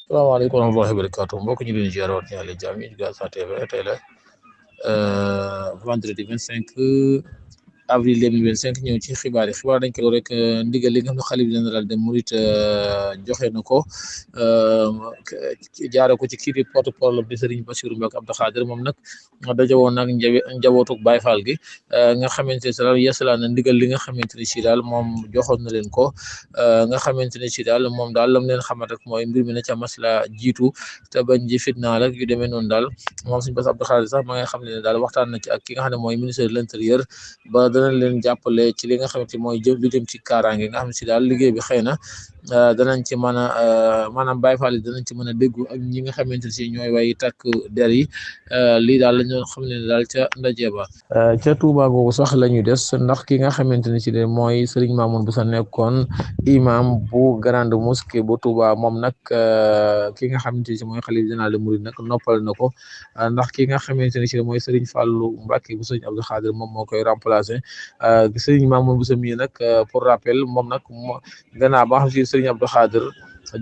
salaamaaleykum wa rahmatullahi wa barakaatu mbokk ñu leen ziar waat ñaale jàmm yi Diougass TV tey la vendredi 25 avril 2025 ñëw ci xibaar dañ ko rek ndigal li nga xam ne xalif général des mourides joxe na ko jaare ko ci kii di porte-parole bi Serigne Bassirou Mbacké Abdou Khadre moom nag daje woon nag njabootuk Baye Fall gi nga xamante ne si daal yeesalaa na ndigal li nga xamante ne si daal moom joxoon na leen ko nga xamante ne si daal moom daal lam leen xamat rek mooy mbir mi na ca masla jiitu te bañ ji fitnaal ak yu demee noonu daal moom Serigne Bass Abdou Khadre sax ma nga xam ne daal waxtaan na ci ak ki nga xam ne mooy ministre de l'intérieur ba danañ leen jàppale ci li nga xamante mooy lu jëm ci kaaraange nga xam ne si daal liggéey bi xëy na danañ ci mën a maanaam Baye Fall yi danañ ci mën a déggu ak ñi nga xamante ne si ñooy way takk der yi lii daal la ñu xam ne daal ca ndaje ba ca Touba googu sax la ñuy des ndax ki nga xamante ne si de mooy Serigne Mamoun bu sa nekkoon imam bu grande mosquée bu Touba moom nag ki nga xamante ne si mooy xalif général des mourides nag noppal na ko ndax ki nga xamante ne si mooy Serigne Fallou Mbacké bu Serigne Abdou Khadre moom moo koy remplacer Serigne Mamoun bu sa mii nag pour rappel moom nag gannaaw ba xam si Serigne Abdou Khadre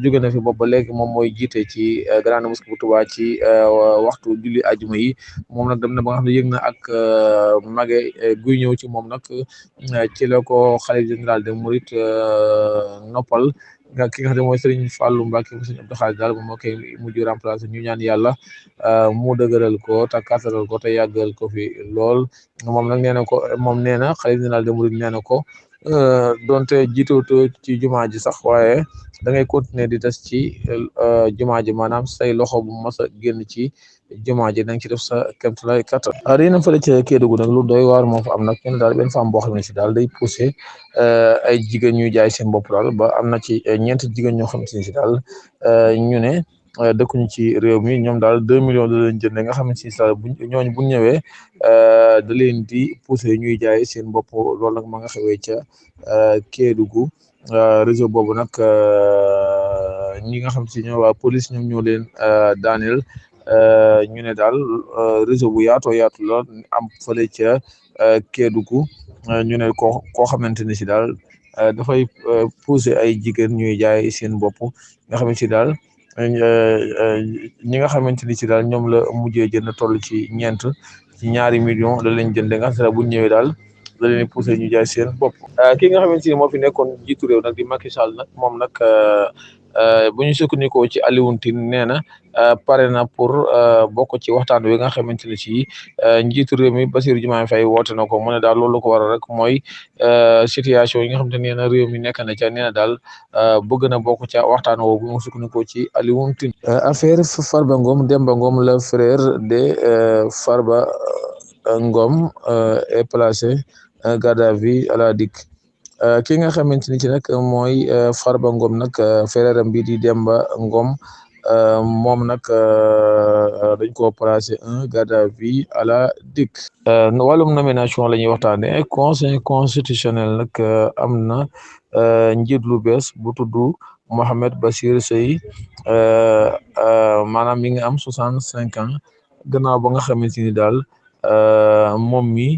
jóge na fi boobu ba léegi moom mooy jiite ci grande mosquée bu Touba ci waxtu julli ajuma yi moom nag dem na ba nga xam ne yëg na ak mage guy ñëw ci moom nag ci la ko xalif général des mourides noppal nga ki nga xam ne mooy Serigne Fallou Mbacké bu Serigne Abdou Khadre daal moom moo koy mujj remplacer ñu ñaan yàlla mu dëgëral ko te kàttanal ko te yàggal ko fi lool moom nag nee na ko moom nee na xalif général des mourides nee na ko donte jiitooto ci jumaa ji sax waaye da ngay continuer di des ci jumaa ji maanaam say loxo bu mas a génn ci jumaa ji da nga ci def sa kéemtalaay kattan. Réena fële ca Kédougou nag lu doy waar moo fa am nag ñu daal benn femme boo xam ne si daal day poussé ay jigéen ñuy jaay seen bopp daal ba am na ci ñeent jigéen ñoo xam ne si daal ñu ne dëkkuñu ci réew mi ñoom daal 2 millions da leen jënd nga xam ne si daal ñooñu bu ñëwee da leen di poussé ñuy jaay seen bopp loolu nag ma nga xewee ca Kédougou réseau boobu nag ñi nga xam si ñoo waa police ñoom ñoo leen daaneel ñu ne daal réseau bu yaatoo yaatu la am fële ca Kédougou ñu ne koo xamante ne si daal dafay pousser ay jigéen ñuy jaay seen bopp nga xam ne si daal ñi nga xamante ni si daal ñoom la mujjee jënd toll ci ñeent ci ñaari millions la leen jëndee nga xam ne bu ñëwee daal la leen pousser ñu jaay seen bopp. ki nga xamante ni moo fi nekkoon jiitu réew nag di Macky Sall nag moom nag bu ñu sukkandikoo ci Alioune Tine nee na pare na pour bokk ci waxtaan wi nga xamante ne si njiitu réew mi Bassirou Diomaye Faye woote na ko mu ne daal loolu ko waral rek mooy situation yi nga xamante ne nee na réew mi nekk na ca nee na daal bëgg na bokk ca waxtaan woowu bu ñu sukkandikoo ci Alioune Tine. Affaire Farba Ngom Demba Ngom le frère de Farba Ngom est placé garde à vue à la DIC. ki nga xamante ni ci nag mooy Farba Ngom nag frère am bi di Demba Ngom moom nag dañ ko placé un garde à vue à la DIC. wàllum nomination la ñuy waxtaanee conseil constitutionnel nag am na njiit lu bees bu tudd Mohamed Bachir Seye maanaam mi ngi am 65 ans gannaaw ba nga xamante ni daal moom mi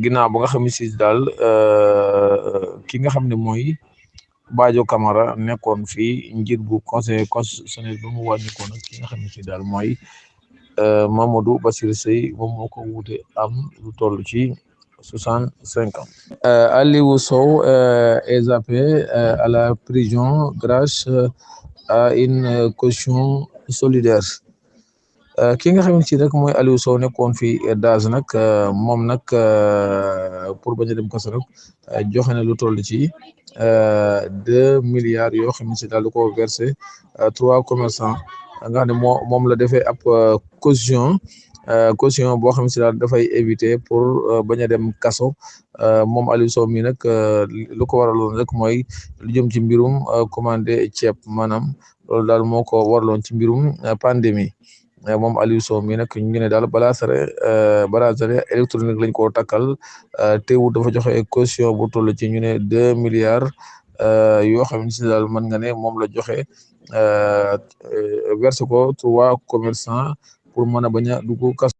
ginnaaw ba nga xam ne si daal ki nga xam ne mooy Badio Camara nekkoon fii njiit bu conseil constitutionnel ba mu wàññi ko nag ki nga xam ne si daal mooy Mamadou Bassir Seye moom moo ko wuute am lu toll ci 65 ans. Aliou Sow est zappé à la prison grâce à une caution solidaire. ki nga xam ne si nag mooy Aliou Sow nekkoon fi Daz nag moom nag pour bañ a dem kaso nag joxe na lu toll ci 2 milliards yoo xam ne si daal di ko versé 3 commerçants nga xam ne moom la defee ab caution boo xam ne si daal dafay éviter pour bañ a dem kaso moom Aliou Sow mi nag lu ko waraloon rek mooy lu jëm ci mbirum commandé ceeb maanaam loolu daal moo ko waraloon ci mbirum pandémie. moom Aliou Sow mi nag ñu ne daal bracelet électronique lañ koo takkal teewul dafa joxe caution bu toll ci ñu ne 2 milliards yoo xam ne si daal mën nga ne moom la joxe verse ko 3 commerçants pour mën a bañ a dugg kaso